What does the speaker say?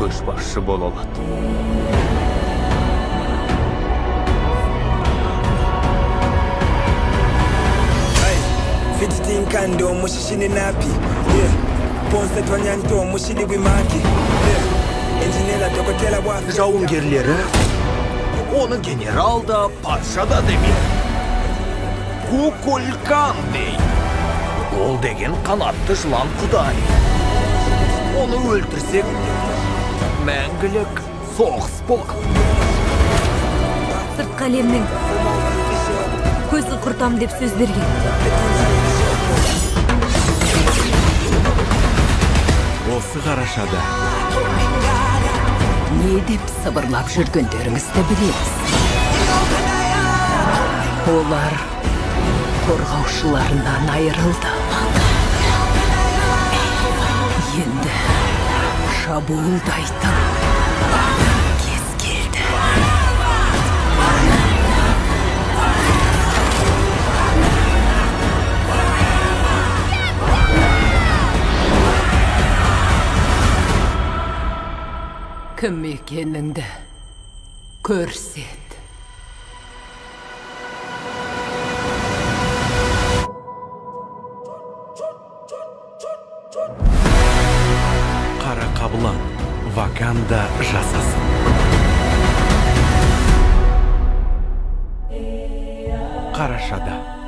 Көшбасшы бола алады. Fitinkando mushishini napi, yeah. Ponse twanyanto mushili wimaki, yeah. Инженера dokotela wa. Жауынгерлері оны генерал да, патша да демей. Кукулькан дей. Ол деген қанатты жылан құдай. Оны өлтірсек, мәңгілік соғыс болады. Сыртқы әлемнің көзін құртам деп сөз берген. Осы қарашада. Не деп сыбырлап жүргендеріңізді білеміз. Олар қорғаушыларынан айырылды. Енді шабуылдайтын кез келді. Кім екеніңді көрсет. Қара қабылан Ваканда жасасын. Қарашада.